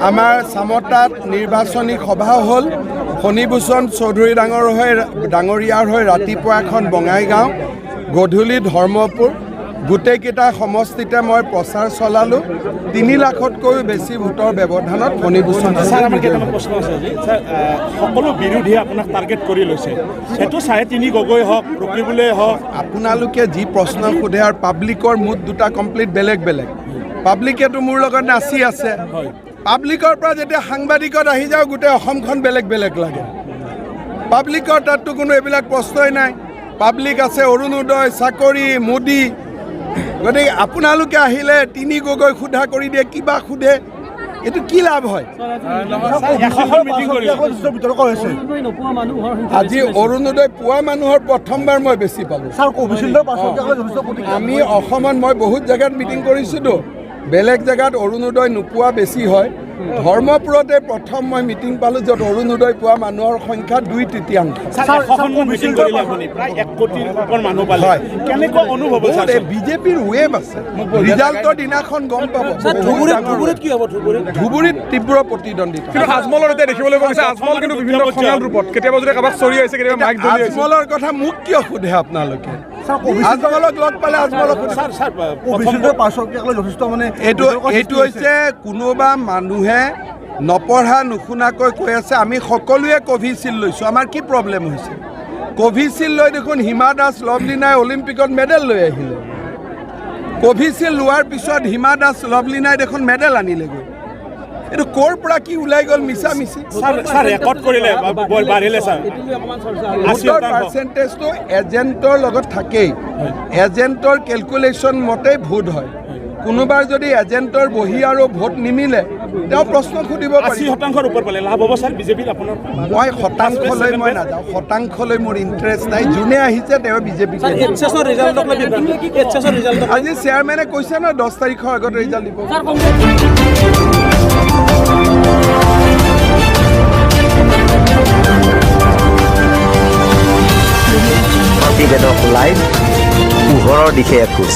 আমাৰ চামতাত নিৰ্বাচনী সভা হ'ল। ফণীভূষণ চৌধুৰী ডাঙৰীয়াৰ হৈ ৰাতিপুৱা এখন বঙাইগাঁও, গধূলি ধৰ্মপুৰ, গোটেইকেইটা সমষ্টিতে মই প্ৰচাৰ চলালোঁ। 3 লাখতকৈও বেছি ভোটৰ ব্যৱধানত ফণীভূষণ ছাৰ, চৌধুৰী আমাৰ বিজয়ী কেইটামান হ'ল। প্ৰশ্ন আছে আজি। ছাৰ, সকলো বিৰোধীয়ে আপোনাক টাৰ্গেট কৰি লৈছে। সেইটো 3.5 গগৈ হওক, ৰকিবুলেই হওক। আপোনালোকে যি প্ৰশ্ন সোধে আৰু পাব্লিকৰ মুড দুটা কমপ্লিট বেলেগ বেলেগ। পাব্লিকেতো মোৰ লগত নাচি আছে। পাব্লিকৰ পৰা যেতিয়া সাংবাদিকত আহি যাওঁ, গোটেই অসমখন বেলেগ বেলেগ লাগে। পাব্লিকৰ তাততো কোনো এইবিলাক প্ৰশ্নই নাই। পাব্লিক আছে অৰুণোদয়, চাকৰি, মোদী। গতিকে আপোনালোকে আহিলে 3 গগৈ সোধা কৰি দিয়ে, কিবা সোধে, এইটো কি লাভ হয়? 100খন মিটিং কৰিছে। বিতৰ্ক হৈছে। আজি অৰুণোদয় পোৱা মানুহৰ প্ৰথমবাৰ মই বেছি পালোঁ। ছাৰ, কোভিচিল্ডৰ পাছত যথেষ্ট প্ৰতিক্ৰিয়া। আমি অসমত মই বহুত জেগাত মিটিং কৰিছোঁতো, বেলেগ জেগাত অৰুণোদয় নোপোৱা বেছি হয়। ধৰ্মপুৰতে প্ৰথম মই মিটিং পালোঁ য'ত অৰুণোদয় পোৱা মানুহৰ সংখ্যা 2/3। ছাৰ, 100খনমান মিটিং কৰিলে আপুনি, প্ৰায় 1 কোটিৰ ওপৰ মানুহ পালে। হয়। কেনেকুৱা অনুভৱ হ'ল? বহুত ছাৰ? বিজেপিৰ ৱেভ আছে, ৰিজাল্টৰ দিনাখন গম পাব। বহুত ডাঙৰ wave। কি হ'ব ধুবুৰীত? ধুবুৰীত তীব্ৰ প্ৰতিদ্বন্দ্বিতা। কিন্তু আজমলৰ এতিয়া দেখিবলৈ পোৱা গৈছে, আজমল কিন্তু বিভিন্ন খঙাল ৰূপত, কেতিয়াবা যদি কাৰোবাক চৰি আহিছে, কেতিয়াবা মাইক দলিয়াইছে। আজমলৰ কথা মোক কিয় সোধে আপোনালোকে? আজমলক লগ পালে আজমলক সোধে। ছাৰ ছাৰ প্ৰথম কোভিচিল্ডৰ পাৰ্শ্বক্ৰিয়াক লৈ যথেষ্ট মানে এইটো বিতৰ্কৰ সৃষ্টি এইটো হৈছে কোনোবা মানুহে নপঢ়া নুশুনাকৈ কৈ আছে। আমি সকলোৱে কোভিচিল্ড লৈছোঁ, আমাৰ কি প্ৰব্লেম হৈছে? কোভিচিল্ড লৈ দেখোন হিমা দাস, লভলীনাই অলিম্পিকত মেডেল লৈ আহিলে। কোভিচিল্ড লোৱাৰ পিছত হিমা দাস, লভলীনাই দেখোন মেডেল আনিলেগৈ। এইটো ক'ৰ পৰা কি ওলাই গ'ল মিছা মিছি? ছাৰ ছাৰ ৰেকৰ্ড কৰিলে, বাঢ়িলে ছাৰ। 80 ভোটৰ শতাংশ। পাৰ্চেণ্টেজটো এজেণ্টৰ লগত থাকেই। এজেণ্টৰ কেলকুলেশ্যন মতেই ভোট হয়। কোনোবাৰ যদি এজেণ্টৰ বহি আৰু ভোট নিমিলে, তেওঁ প্ৰশ্ন সুধিব 80 পাৰিব। শতাংশৰ ওপৰ পালে, লাভ হ'ব ছাৰ বিজেপিৰ আপোনাৰ? মই শতাংশলৈ মই নাযাওঁ, শতাংশলৈ মোৰ ইণ্টাৰেষ্ট নাই। যোনে আহিছে তেওঁ বিজেপি। এইচএছৰ ৰিজাল্টক লৈ বিভ্ৰান্তি, এইচএছৰ ৰিজাল্টক আজি চেয়াৰমেনে কৈছে ন, 10 তাৰিখৰ আগত ৰিজাল্ট দিব। ছাৰ, কংগ্ৰেছ প্ৰতিবেদক লাইভ, পোহৰৰ দিশে এখোজ।